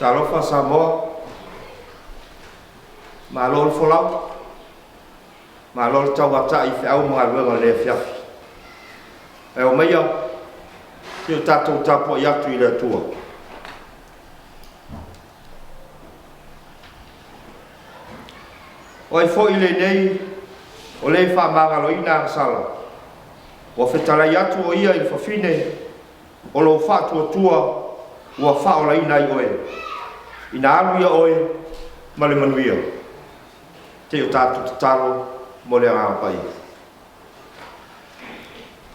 Talofa Samoa, malo le folau, malo le tauatai i feau ma galuega o lenei afiafi. Ae omaia se i o tatou tapuai atu i le Atua. O ai foi lenei o le faamagaloina agasala, ua fetalai atu o ia i le fafine o lou faatuatua ua faaolaina ai oe, ina alu ia oe ma le manuia. Se i o tatou tatalo mo le Agaga Paia.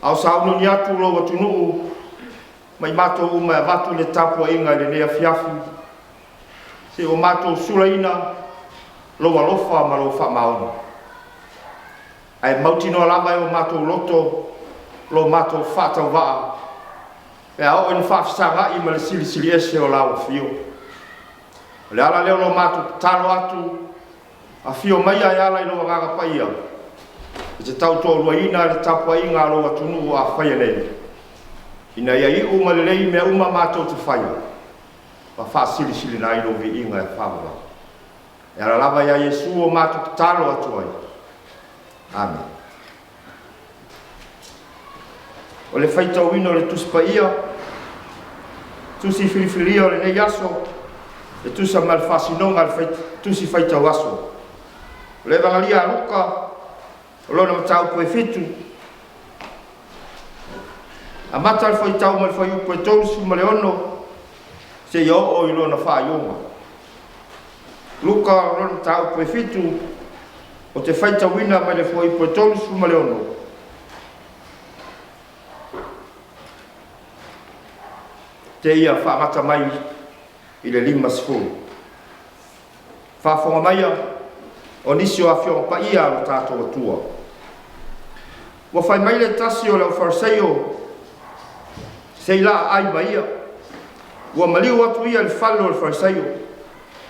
A o sauniuni atu lou atunuu ma i matou uma e avatu le tapuaiga i lenei afiafi, se ua matou sulaina lou alofa ma lou faamaoni. Ae mautinoa lava e o matou loto lo matou faatauvaa pe a oo ina faafesagai ma le Silisili Ese o lau afio. O le ala lea o lo matou tatalo atu, afio maia e ala i lou Agaga Paia, e te tautoaluaina le tapuaiga a lou atunuu o afaia nei, ina ia iu ma lelei mea uma matou te faia, ma faasilisiliina ai lou viiga e faavavau. E ala lava ia Iesu o matou tatalo atu ai. Amen. O le faitauina o le Tusi Paia, tusi filifilia o lenei aso, e tusa ma le faasinoga a le tusi faitau aso. O le Evagalia a Luka, o lona mataupu e 7, amata le faitau mai le fuaiupu e 36 seia oo i lona faaiuga. Luka o lona mataupu e 7, o te faitauina mai le fuaiupu e 36 seia faagata mai i le 50. Faafofoga maia o nisi o afioga paia a lo tatou Atua. Ua fai mai le tasi o le aufariseio se i laa ai ma ia. Ua maliu atu ia i le fale o le Fariseio.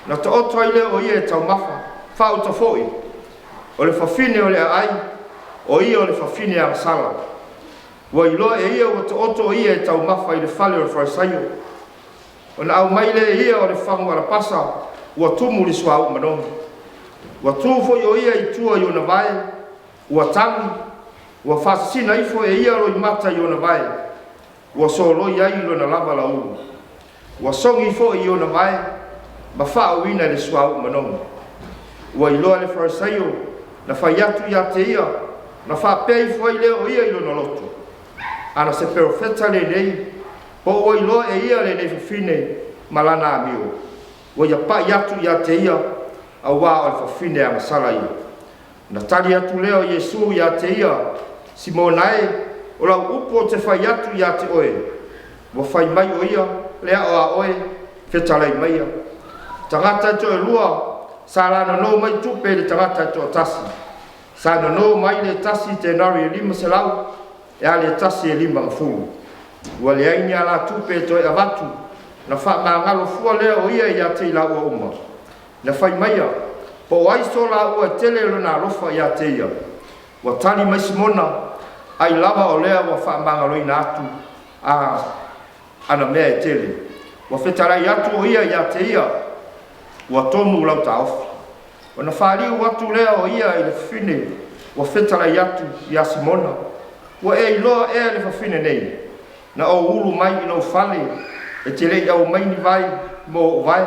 Na taoto ai lea o ia e taumafa, faauta foi. O le fafine o le aai, o ia o le fafine agasala. Ua iloa e ia ua taoto o ia e taumafa i le fale o le Fariseio. Ona aumai lea e ia o le fagu alapasa ua tumu i le suauu manogi. Ua tu foi o ia i tua i ona vae, ua tagi, ua faasisina ifo e ia loimata i ona vae, ua soloi ai lona lava laulu. Ua sogi foi i ona vae, ma faauuina i le suauu manogi. Ua iloa e le Fariseio na fai atu ia te ia, na faapea ifo ai lea o ia i lona loto. Ana se perofeta lenei, po ua iloa e ia lenei fafine ma lana amio, ua ia pai atu ia te ia, auā o le fafine agasala ia. Na tali atu lea o Iesu ia te ia, Simona e, o lau upu ou te fai atu ia te oe. Ua fai mai o ia, le ao a oe, fetalai maia. Tagata e toelua, sa la nono mai tupe i le tagata e toatasi. Sa nono mai le tasi tenari e 500, e a le tasi e 50. Ua leai ni alatupe e toe avatu, na faamagalo fua lea o ia ia te i laua uma. Na fai maia, po o ai so laua e tele lona alofa ia te ia. Ua tali mai Simona, ai lava o lea ua faamagaloina atu a ana mea e tele. Ua fetalai atu o ia ia te ia, ua tonu lau taofi. Ona faliu atu lea o ia i le fafine ua fetalai atu ia Simona, ua e iloa ea le fafine nei, na ou ulu mai i lou fale, e te le i aumai ni vai mo ou vae,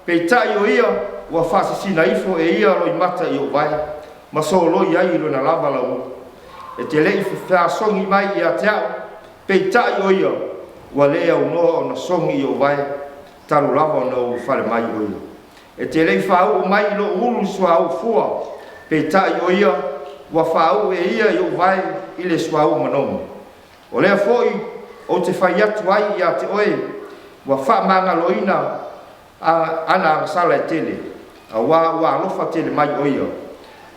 peitai o ia ua faasisina ifo e ia loimata i ou vae, ma soloi ai i lona lava laulu. E te le i feasogi mai ia te au, peitai o ia ua le aunoa ona sogi i ou vae, talu lava ona ou ulufale mai o ia. E te le i faauu mai i lou ulu i suauu fua, peitai o ia ua faauu e ia i ou vae i le suauu manogi. O lea foi ou te fai atu ai ia te oe, ua faamagaloina ana agasala e tele, auā ua alofa tele mai o ia.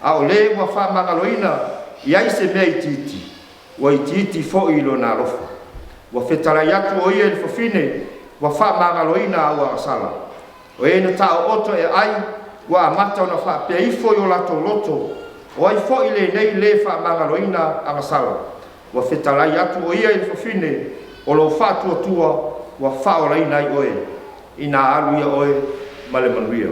A o le ua faamagaloina i ai se mea itiiti, ua itiiti foi i lona alofa. Ua fetalai atu o ia i le fafine, ua faamagaloina au agasala. O e na taooto e ai, ua amata ona faapea ifo i o latou loto, o ai foi lenei le faamagaloina agasala. Ua fetalai atu o ia i le fafine, o lou faatuatua ua faaolaina ai oe. Inā alu ia oe ma le manuia.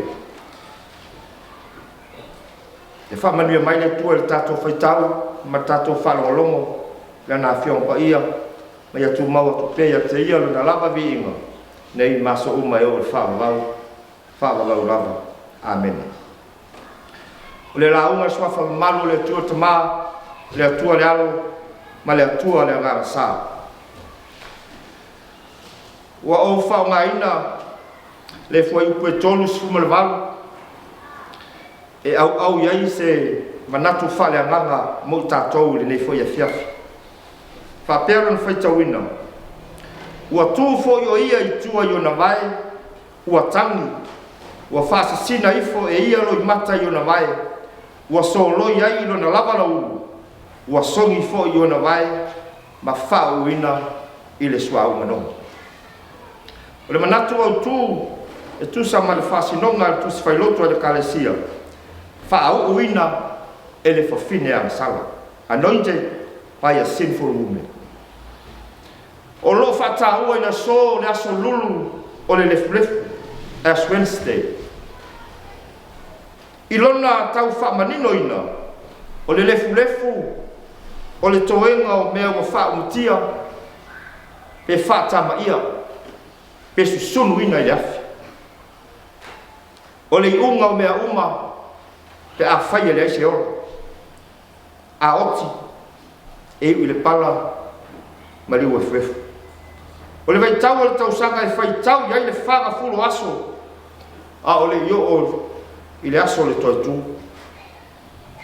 E faamanuia mai le Atua i le tatou faitau ma le tatou faalogologo i Lana Afioga Paia, ma ia tumau atu pea ia te Ia Lona lava viiga, nei ma aso uma e oo i le faavavau, faavavau lava. Amene. O le lauga i le Suafa mamalu o le Atua Tama, le Atua le Alo, ma le Atua le Agaga Sa. Ua ou faaaogaina le fuaiupu e 38 e auau i ai se manatu faaleagaga mo i tatou i lenei foi afiafi. Faapea lona faitauina, ua tu foi o ia i tua i ona vae, ua tagi, ua faasisina ifo e ia loimata i ona vae, ua soloi ai lona lava lauulu, ua sogi foi i ona vae ma faauuina i le suauu manogi. O le manatu autu e tusa ma le faasinoga a le Tusi Failoto a le Ekalesia, faauuina e le fafine agasala, anointed by a sinful woman. O lo o faataua i le aso o le aso lulu o le lefulefu, Ash Wednesday. I lona tau faamaninoina, o le lefulefu o le toega o mea ua faaumutia pe faatamaia pe susunuina i le afi. O le iuga o mea uma pe afai e leai se ola. A oti, e iu i le pala ma liu efuefu. O le vaitau o le tausaga e faitau i ai le fagafulu o aso, a o le i oo i le aso o le toaitu.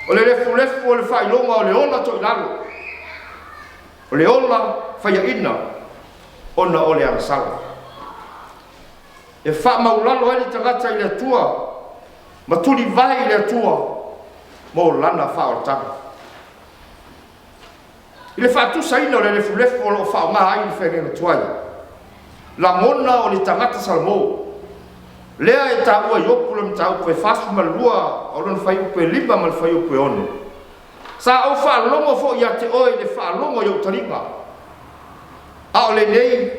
O le lefulefu o le faailoga o le ola toilalo, o le ola faiaina ona o le agasala. E faamaulalo ai le tagata i le Atua ma tulivae i le Atua mo lana faaolataga. I le faatusaina o le lefulefu o lo o faaaoga ai le feagaiga tuai, lagona o le tagata Salamo, lea e taua i Iopu le mataupu e 42 o lona fuaiupu e 5 ma le fuaiupu e 6. Sa ou faalogo foi ia te oe i le faalogo i ou taliga, a o lenei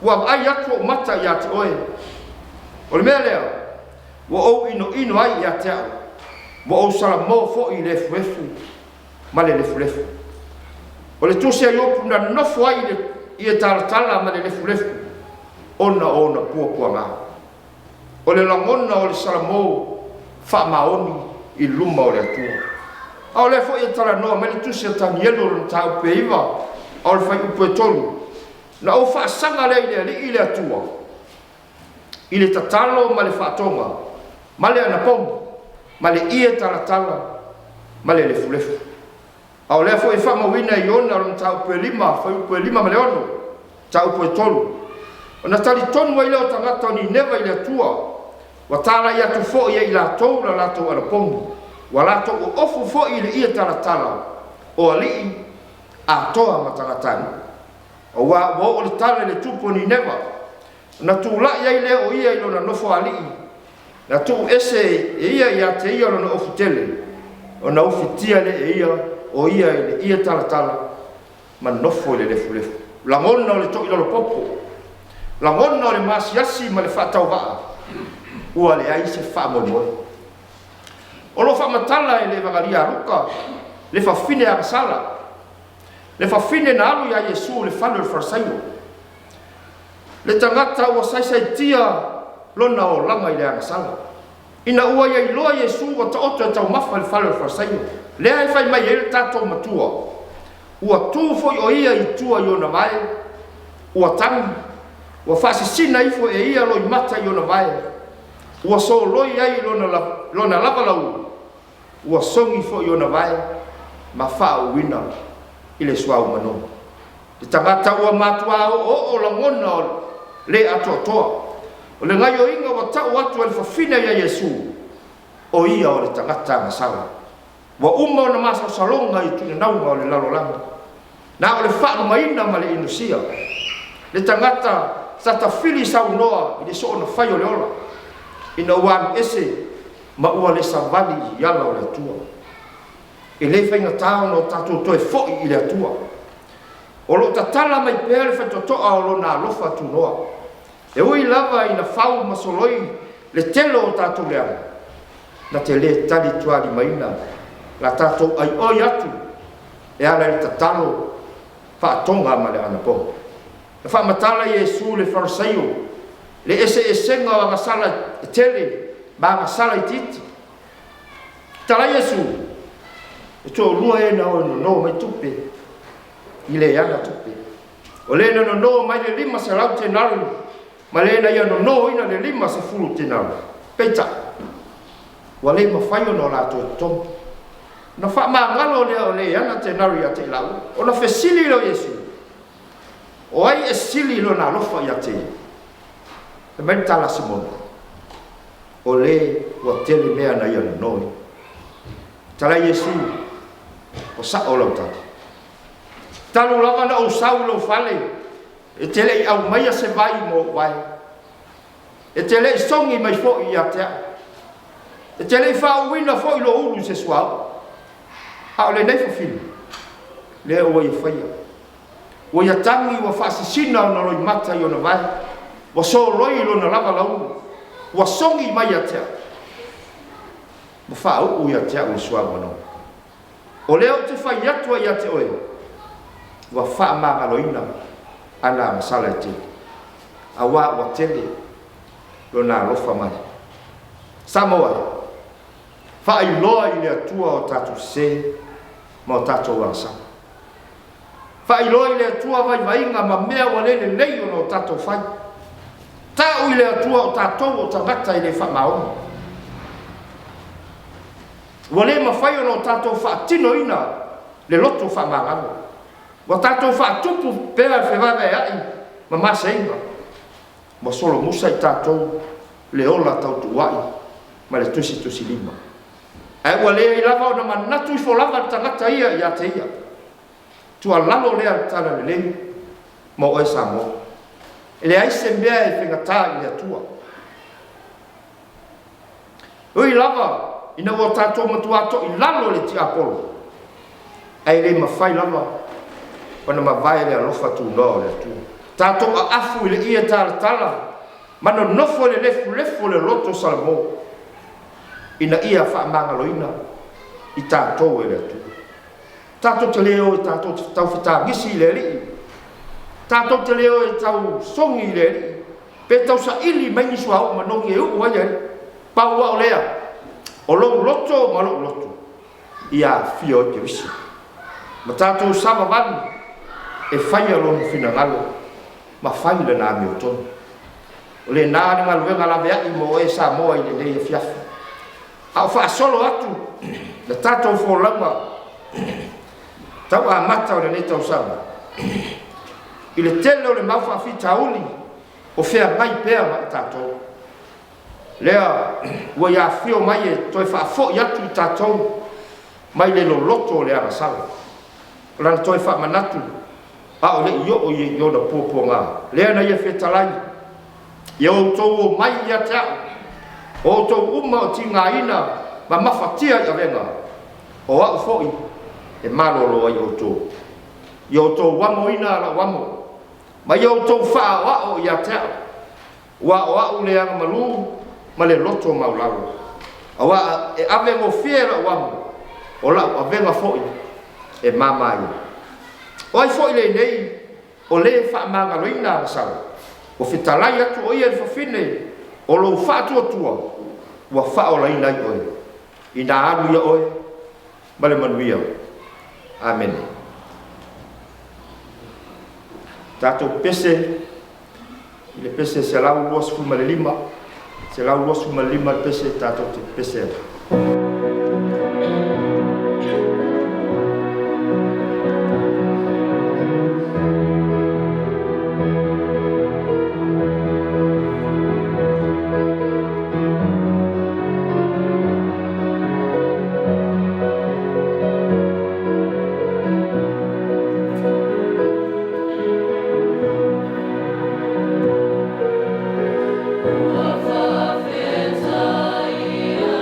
ua vaai atu ou mata ia te oe. O le mea lea, ua ou inoino ai ia te au, ua ou salamo foi i le efuefu ma le lefulefu. O le tusi a Iopu na nofo ai i le ie talatala ma le lefulefu ona o ona puapuaga. O le lagona o le Salamo faamaoni i luma o le Atua. A o lea foi e talanoa mai le tusi a Tanielu o le mataupu e 9, a o le fuaiupu e 3, na ou faasaga lea i le Alii le Atua, i le tatalo ma le faatoga, ma le anapogi, ma le ie talatala, ma le lefulefu. A o lea foi e faamauina e Iona o le mataupu e 5, fuaiupu e 5 ma le 6, mataupu e 3. Ona talitonu ai lea o tagata o Nineva i le Atua, ua talai atu foi e i latou la latou anapogi, ua latou oofu foi i le ie talatala o alii atoa ma tagatanuu. Aua ua oo le tala i le tupu o Nineva, ona tulai ai lea o ia i lona nofoalii, na tuu ese e ia ia te ia lona ofu tele, ona ufitia lea e ia o ia i le ie talatala ma nofo i le lefulefu. Lagona o le toilalopopo, lagona o le maasiasi ma le faatauvaa, ua leai se faamoemoe. O lo o faamatala e le Evagalia a Luka le fafine agasala, le fafine na alu ia Iesu i le fale o le Farisaio, le tagata ua saisaitia lona olaga i le agasala. Ina ua ia iloa Iesu ua taoto e taumafa i le fale o le Farisaio, lea e fai mai ai le tatou matua, ua tu foi o ia i tua i ona vae, ua tagi, ua faasisina ifo e ia loimata i ona vae, ua soloi ai lona lava lauulu, ua sogi foi i ona vae ma faauuina i le suauu manogi. Le tagata ua matua oooo lagona o le atoatoa. O le gaioiga ua tau atu e le fafine ia Iesu, o ia o le tagata agasala. Ua uma ona masalosaloga i tuinanauga o le lalolagi. Na o le faalumaina ma le inosia. Le tagata sa tafili saunoa i le soona fai o le ola, ina ua alu ese ma ua le savali i ala o le Atua. E le faigata ona o tatou toe foi i le Atua. O lo o tatala mai pea le faitotoa o lona alofa tunoa. E ui lava ina fau ma soloi le tele o tatou leaga, na te lē talitualimaina la tatou aioi atu e ala i le tatalo faatoga ma le anapogi. Na faamatala Iesu le Farisaio le eseesega o agasala e tele ma agasala itiiti. Talai Iesu, e toalua e na o e nono mai tupe i le ana tupe. O le na nono mai le 500 tenari ma le na ia nonoina le 50 tenari. Peitai, ua le mafai ona o latou totogi. Na faamagalo lea o le ana tenari ia te i laua. Ona fesili lea o Iesu, o ai e sili lona alofa ia te ia? Fai mai le tala a Simona, o le ua tele mea na ia nonoi. Talai Iesu, ua sa'o lau tali. Talu lava na ou sau i lou fale, e te le i aumaia se vai mo ou vae. E te le i sogi mai foi ia te au. E te le i faauuina foi lou ulu i se suauu. A o lenei fafine, lea ua ia faia. Ua ia tagi ua faasisina ona loimata i ona vae. Ua soloi lona lavalaunu. Ua sogi mai ia te au. Ma faauu ia te au le suauu manogi. O lea ou te fai atu ai ia te oe, ua faamagaloina ana agasala e tele, auā ua tele lona alofa mai. Samoa e, faailoa i le Atua o tatou sesē ma o tatou agasala. Faailoa i le Atua vaivaiga ma mea ua le lelei ona o tatou fai. Ta'u i le Atua o tatou o tagata e le faamaoni. Ua le mafai ona o tatou faatinoina le loto faamagalo. Ua tatou faatupu pea le fevaevaea'i ma maseiga. Ua solomusa i tatou le ola tautuua'i ma le tusitusilima. Ae ua leai lava ona manatu ifo lava le tagata ia ia te ia. Tuualalo lea le tala lelei mo oe Samoa. E leai se mea e faigata i le Atua. E ui lava ina ua tatou matuā toilalo i le tiapolo, ae le mafai lava ona mavae le alofa tunoa o le Atua. Tatou aafu i le ie talatala ma nonofo i le lefulefu o le loto Salamo, ina ia faamagaloina i tatou e le Atua. Tatou te le o e tatou te taufetagisi i le Alii. Tatou te le o e tau sogi i le Alii. Pe tausaili mai ni suauu manogi e uu ai le Alii. Pau lava o lea, o lou loto ma lou loto, ia afio ai Keriso. Ma tatou savavali e faia Lona finagalo ma fai Lana amiotonu. O lena le galuega laveai mo oe Samoa i lenei afiafi. A o faasolo atu le tatou folauga tau amata o lenei tausaga, i le tele o le mau faafitauli o feagai pea ma i tatou, lea ua ia afio mai e toe faafoi atu i tatou mai le loloto o le agasala. O lana toe faamanatu a o le i oo i ona puapuaga, lea na ia fetalai, ia outou omai ia te au, o outou uma o tigaina ma mafatia i avega, o au foi e malolo ai outou. Ia outou amoina lau amo, ma ia outou faaoao ia te au, ua o au le agamalu ma le loto maulalo. Auā e avegofie lau amo, o lau avega foi e māmā ia. O ai foi lenei o lē faamagaloina agasala? Ua fetalai atu o ia i le fafine, o lou faatuatua ua faaolaina ai oe. Inā alu ia oe ma le manuia. Amene. Tatou pese i le pese 125, 125 le pese tatou te pese ai. Ua faafetai ia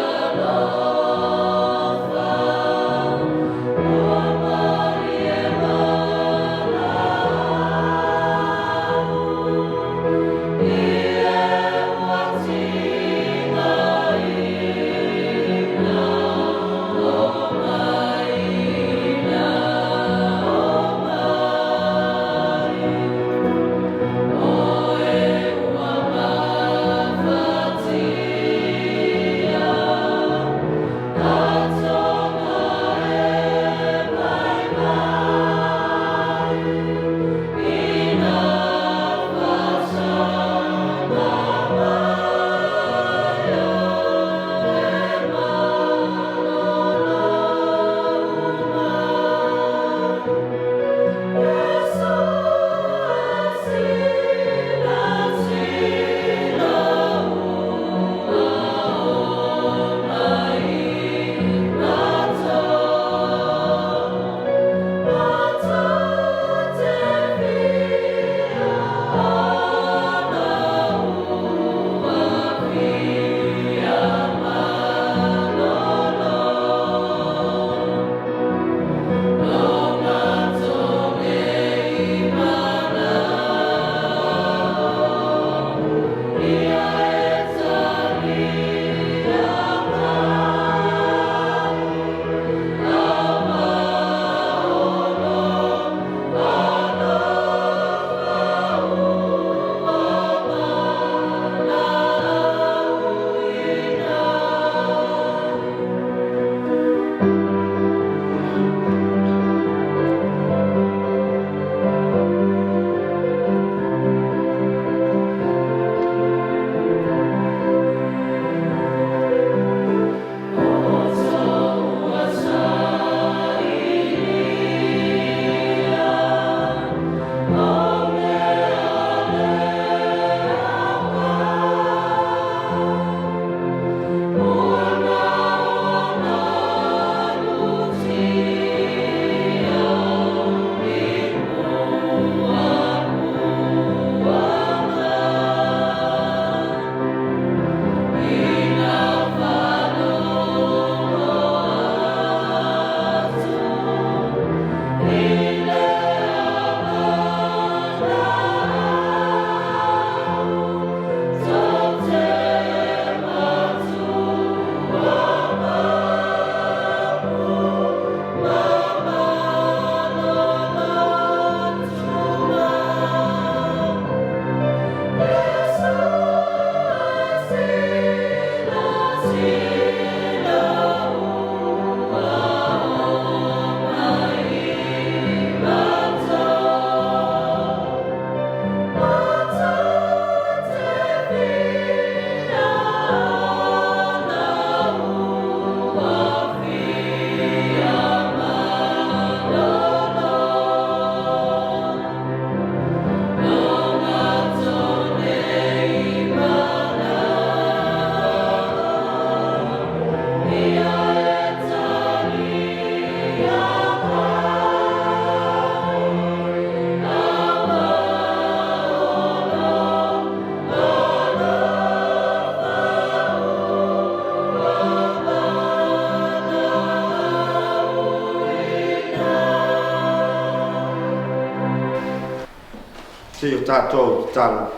tatou tatalo.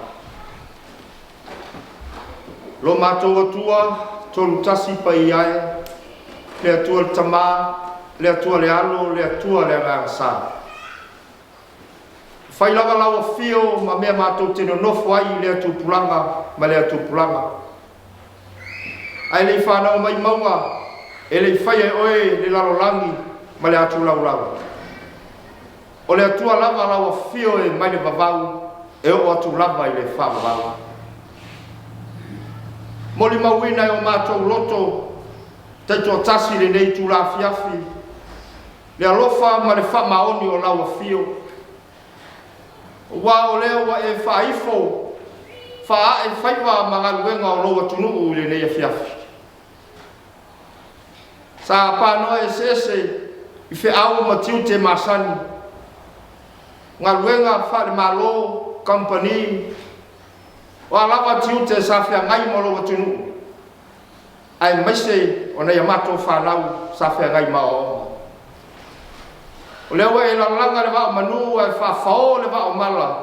Lo matou Atua, tolu tasi paia e, le Atua le Tama, le Atua le Alo, le Atua le Agaga Sa. Fai lava lau afio ma mea matou te nonofo ai i lea tupulaga ma lea tupulaga. Ae le i fanau mai mauga, e le i faia e oe le lalolagi ma le atu laulau. O le Atua lava lau afio e mai le vavau, e oo atu lava i le faavavau. Molimauina e o matou loto, taitoatasi lenei itula afiafi, le alofa ma le faamaoni o lau afio. Aua o lea ua e faaifo, faaae faiva ma galuega o lou atunuu i lenei afiafi. Sa panoa eseese i feau ma tiute masani, galuega faale-Malo, kamupani, o a lava tiute sa feagai ma lou atunuu, aemaise o nai a matou fanau sa feagai ma aoaoga. O lea ua e lalaga le vaa o manu ae faafao le vaa o mala,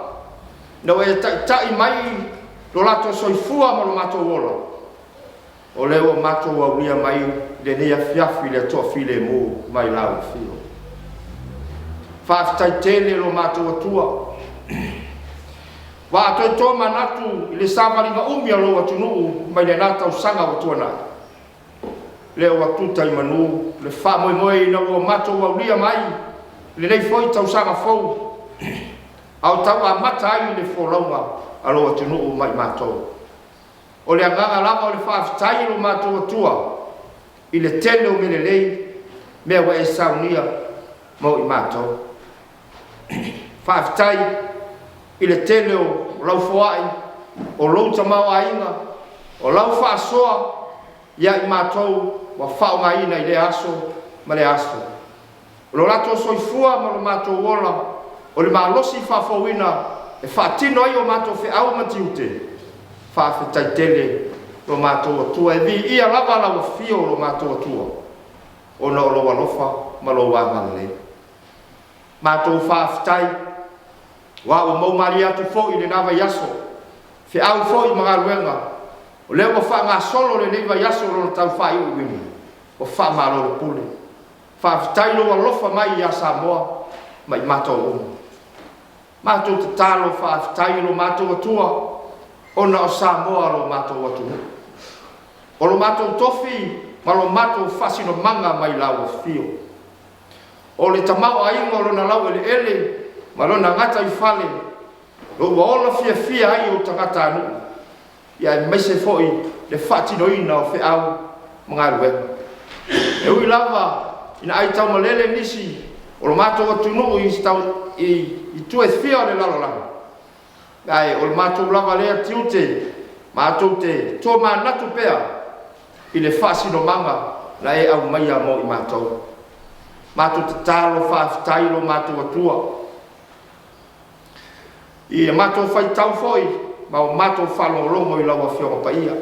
ina ua e taitai mai lo latou soifua ma lo matou ola. O lea ua matou aulia mai lenei afiafi le toafilemu mai lau afio. Faafetai tele lo matou Atua. Ua atoatoa manatu i le savaliga umi a lou atunuu mai lena tausaga ua tuanai. Lea ua tuta i manu le faamoemoe ina ua matou aulia mai lenei foi tausaga fou, a o tau amata ai le folauga a lou atunuu mai matou. O le agaga lava o le faafetai i lo matou Atua i le tele o mea lelei, mea ua e saunia mo i matou. Faafetai i le tele o lau foai, o lou tamaoaiga, o lau faasoa ia i matou ua faaaogaina i lea aso ma lea aso. O lo latou soifua ma lo matou ola, o le malosi faafouina e faatino ai o matou feau ma tiute. Faafetai tele lo matou Atua, e viia lava lau afio o lo matou Atua, ona o lou alofa ma lou agalelei. Matou faafetai, ua ua maumalie atu foi lena vaiaso, feau foi ma galuega, o lea ua faagasolo lenei vaiaso lona tau faaiuiuina, ua faamalo le pule. Faafetai lou alofa mai ia Samoa ma i matou uma. Matou tatalo faafetai i lo matou Atua, ona o Samoa lo matou atunuu. O lo matou tofi ma lo matou faasinomaga mai lau afio. O le tamaoaiga o lona laueleele ma lona gataifale, o ua ola fiafia ai ou tagatanuu, ia aemaise foi le faatinoina o feau ma galuega. E ui lava ina aitaumalele nisi o lo matou atunuu i itu e fia o le lalolagi, ae o le matou lava lea tiute, matou te tomanatu pea i le faasinomaga na e aumaia mo i matou. Matou tatalo faafetai lo matou Atua. I matou faitau foi ma o matou faalogologo i lau Afioga Paia.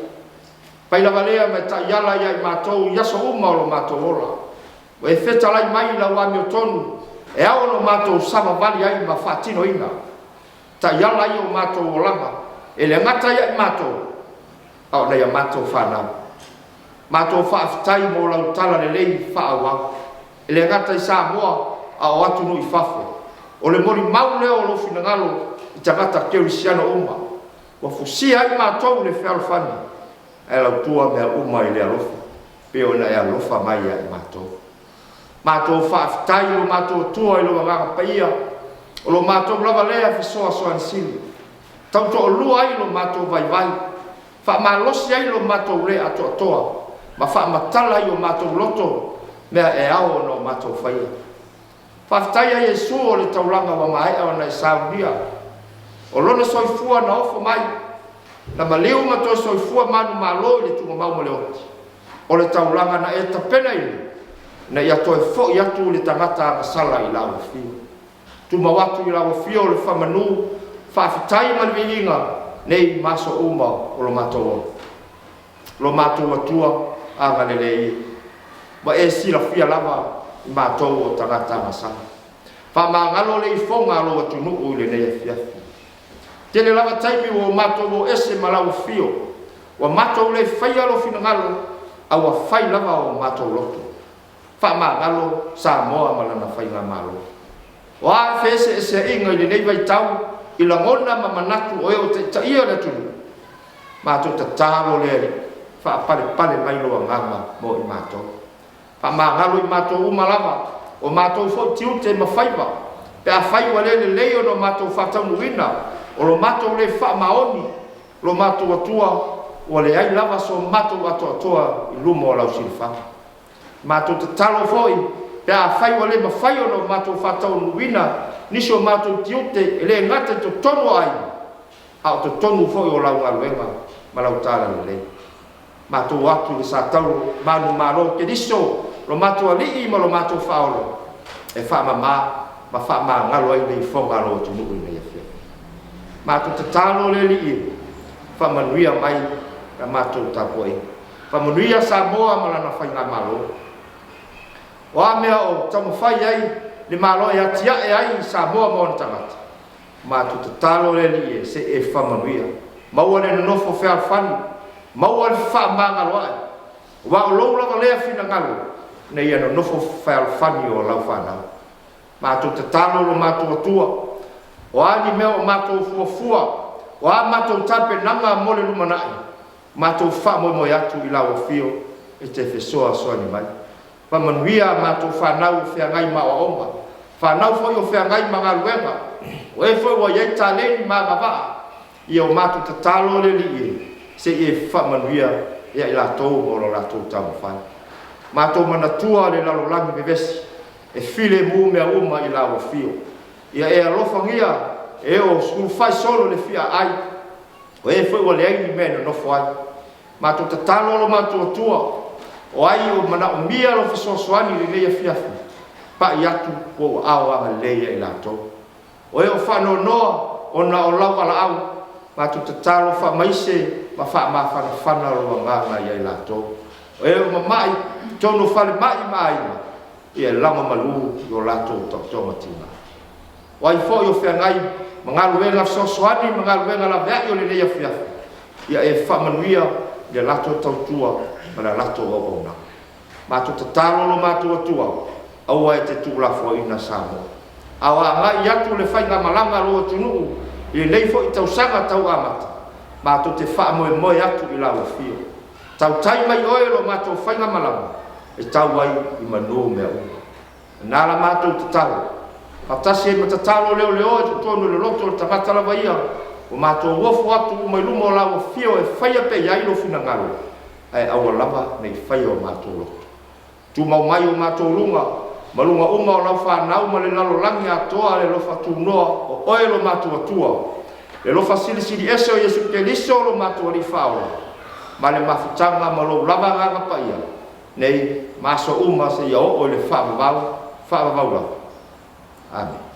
Pai lava lea ma taiala ia i matou i aso uma o lo matou ola. Ua e fetalai mai i lau amiotonu, e ao ona matou savavali ai ma faatinoina. Taiala ai o matou olaga, e le gata ia i matou, a o nai a matou fanau. Matou faafetai mo lau tala lelei faaauau. E le gata i Samoa, a o atunuu i fafo. O le molimau lea o lou finagalo i tagata kerisiano uma. Ua fusia ai matou i le fealofani, ae lautua mea uma i le alofa, pei ona e alofa mai ia i matou. Matou faafetai i lo matou Atua i lou agaga paia, o lo matou lava lea fesoasoani sili. Tautoalua ai lo matou vaivai, faamalosi ai lo matou le atoatoa, ma faamatala ai o matou loto, mea e ao ona o matou faia. Faafetai a Iesu o le taulaga ua maea ona e saunia. O lona soifua na ofo mai, na maliu ma toe soifua manumalo i le tugamau ma le oti. O le taulaga na e tapenaina, ina ia toe foi atu le tagata agasala i lau afio. Tumau atu i lau afio le faamanu, faafetai ma le viiga, nei ma aso uma o lo matou ola. Lo matou Atua agalelei e, ua e silafia lava i matou o tagata agasala. Faamagalo le ifoga a lou atunuu i lenei afiafi. Tele lava taimi ua o matou o ese ma lau afio, ua matou le faia lou finagalo, a ua fai lava o matou loto. Faamagalo Samoa ma lana faigamalo. O a feeseeseaiga i lenei vaitau i lagona ma manatu o e o taitaia le atunuu, matou tatalo le Alii, faapalepale mai lou agaga mo i matou. Faamagalo i matou uma lava, o matou foi tiute ma faiva, pe afai ua le lelei ona matou faataunuuina, o lo matou le faamaoni, lo matou Atua, ua leai lava so matou atoatoa i luma o lau silafaga. Matou tatalo foi, pe afai ua le mafai ona matou faataunuuina nisi o matou tiute e le gata i totonu o aiga, a o totonu foi o lau galuega ma lau talalelei. Matou o atu i le satauro manumalo o Keriso, lo matou Alii ma lo matou Faaola, e faamama ma faamagalo ai le ifoga a lou atunuu i lenei afiafi. Matou tatalo le Alii e faamanuia mai la matou tapuaiga. Faamanuia Samoa ma lana faigamalo. O a mea o taumafai ai le Malo e atiae ai Samoa ma ona tagata, matou tatalo le Alii e se i e faamanuia. Maua le nonofo fealofani, maua le fefaamagaloai, aua o lou lava lea finagalo, ina ia nonofo fealofani o lau fanau. Matou tatalo lo matou Atua, o a ni mea o matou fuafua, o a matou tapenaga mo le lumanai, matou faamoemoe atu i lau afio e te fesoasoani mai. Faamanuia a matou fanau o feagai ma aoaoga, fanau foi o feagai ma galuega, o e foi ua i ai taleni ma agavaa, ia o matou tatalo le Alii e, se i e faamanuia ia i latou ma lo latou taumafai. Matou manatua le lalolagi vevesi, e filemu mea uma i lau afio. Ia e alofagia e o sulufai solo le fiaai, o e foi ua leai ni mea e nonofo ai. Matou tatalo lo matou Atua, o ai o manaomia lou fesoasoani i lenei afiafi, pai atu lou aao agalelei ia i latou. O e o faanoanoa ona o lau valaau, matou tatalo faamaise ma faamafanafana lou agaga ia i latou. O e o mamai i totonu o falemai ma aiga, ia lagomalu i o latou taotoga tiga. O ai foi o feagai ma galuega fesoasoani ma galuega laveai o lenei afiafi, ia e faamanuia i le latou tautua ma le latou auaunaga. Matou tatalo lo matou Atua, aua e te tuulafoaiina Samoa. A o agai atu le faigamalaga a lou atunuu i lenei foi tausaga tauamata, matou te faamoemoe atu i lau afio. Tautai mai oe lo matou faigamalaga e tau ai i manu mea uma. Na la matou tatalo, faatasi ai ma tatalo leoleoa i totonu o le loto o le tagata lava ia, ua matou ofo atu uma i luma o lau afio e faia pea i ai lou finagalo, ae aua lava ne i faia o matou loto. Tumau mai o matou luga, ma luga uma o lau fanau ma le lalolagi atoa le alofa tunoa o oe lo matou Atua, le alofa silisili ese o Iesu Keriso lo matou Alii Faaola, ma le mafutaga ma lou lava Agaga Paia, nei ma aso uma seia oo i le faavavau, faavavau lava. Amene.